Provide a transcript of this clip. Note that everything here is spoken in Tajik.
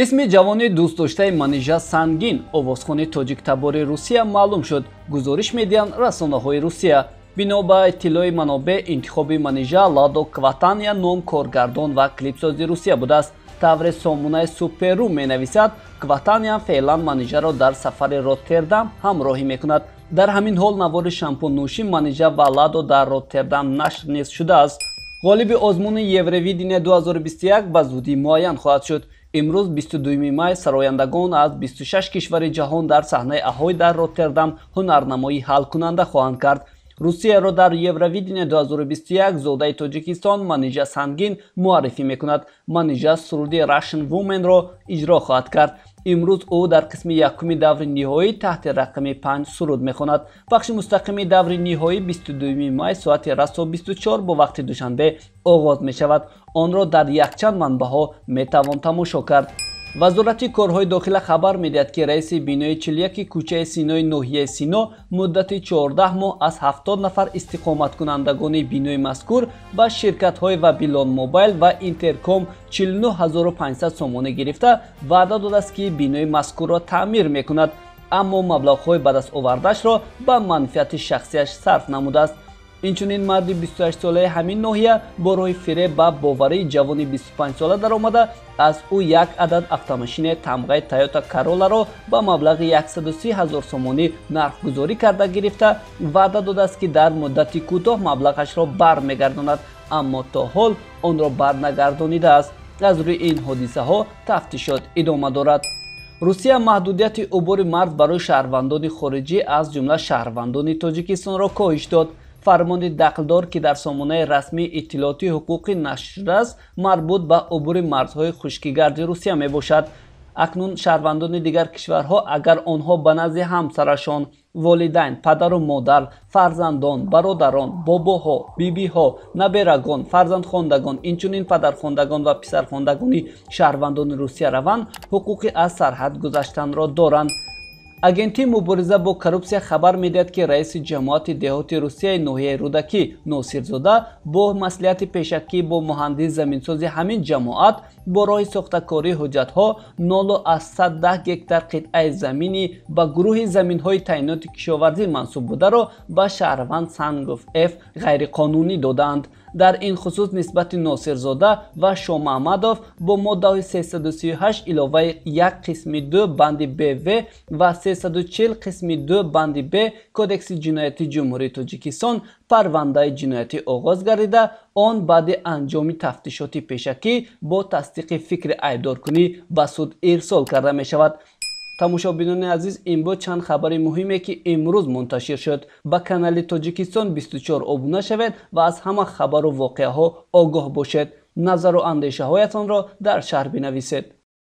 Исми ҷавони дӯстдоштаи Манижа Сангин, овозхони тоҷиктабори Русия, маълум шуд, гузориш медиҳанд расонаҳои Русия. Бино ба иттилои манобеъ, интихоби Манижа Ладо Кватания ном коргардон ва клипсози Русия будааст. Тавре сомонаи Суперру менависад, Кватания феълан Манижаро дар сафари Роттердам ҳамроҳӣ мекунад. Дар ҳамин ҳол навори шампуннӯшӣ Манижа ва Ладо дар Роттердам нашр низ шудааст. Ғолиби озмуни Евровидения 2021 ба зудӣ муайян хоҳад шуд. Имрӯз, 22 май, сарояндагон аз 26 кишвари ҷаҳон дар саҳнаи Аҳой дар Роттердам ҳунарнамоии ҳалкунанда хоҳанд кард. Русияро дар Евровидения 2021 зодаи Тоҷикистон Манижа Сангин муаррифӣ мекунад. Манижа суруди Russian Woman-ро иҷро хоҳад кард. Имрӯз ӯ дар қисми якуми даври ниҳоӣ таҳти рақами 5 суруд мехонад. Пахши мустақими даври ниҳоӣ 22 май соати расо 24 бо вақти Душанбе оғоз мешавад. Онро дар якчанд манбаъҳо метавон тамошо кард. Вазорати корҳои дохила хабар медиҳад, ки раиси бинои 41 кӯчаи Синои ноҳияи Сино муддати 14 моҳ аз 70 нафар истиқоматкунандагони бинои мазкур ба ширкатҳои Вабилон Мобайл ва Интерком 49 500 сомонӣ гирифта, ваъда додааст, ки бинои мазкурро таъмир мекунад, аммо маблағҳои ба даст овардаашро ба манфиати шахсияш сарф намудааст. Инчунин марди 28-солаи ҳамин ноҳия бо роҳи фиреб ба боварии ҷавони 25-сола даромада, аз ӯ як адад автомошинаи тамғаи Тойота Короларо ба маблағи 130 ҳазор сомонӣ нархгузорӣ карда гирифта, ваъда додааст, ки дар муддати кӯтоҳ маблағашро бармегардонад, аммо то ҳол онро барнагардонидааст. Аз рӯи ин ҳодисаҳо тафтишот идома дорад. Русия маҳдудияти убури марз барои шаҳрвандони хориҷӣ, аз ҷумла шаҳрвандони Тоҷикистонро, коҳиш дод. Фармони дахлдор, ки дар сомонаи расмии иттилоотии ҳуқуқӣ нашр шудааст, марбут ба убури марзҳои хушкигарди Русия мебошад. Акнун шаҳрвандони дигар кишварҳо, агар онҳо ба назди ҳамсарашон, волидайн, падару модар, фарзандон, бародарон, бобоҳо, бибиҳо, наберагон, фарзандхондагон, инчунин падархондагон ва писархондагони шаҳрвандони Русия раванд, ҳуқуқи аз сарҳад гузаштанро доранд. Агентии мубориза бо коррупсия хабар медиҳад, ки раиси ҷамоати деҳоти Русияи ноҳияи Рӯдакӣ Носирзода бо маслиҳати пешакӣ бо муҳандис заминсози ҳамин ҷамоат бо роҳи сохтакории ҳуҷҷатҳо 0,1 гектар қитъаи замини ба гурӯҳи заминҳои таъиноти кишоварзӣ мансуб бударо ба шаҳрванд Сангов Ф ғайриқонунӣ додаанд. Дар ин хусус нисбати Носирзода ва Шомаҳмадов бо моддаҳои 338 иловаи 1 қисми 2 банди бв ва 340 қисми 2 банди б Кодекси ҷиноятии Ҷумҳурии Тоҷикистон парвандаи ҷиноятӣ оғоз гардида, он баъди анҷоми тафтишоти пешакӣ бо тасдиқи фикри айбдоркунӣ ба суд ирсол карда мешавад. Тамошобинони азиз, ин буд чанд хабари муҳиме, ки имрӯз мунташир шуд. Ба канали Тоҷикистон 24 обуна шавед ва аз ҳама хабару воқеаҳо огоҳ бошед. Назару андешаҳоятонро дар шарҳ бинависед.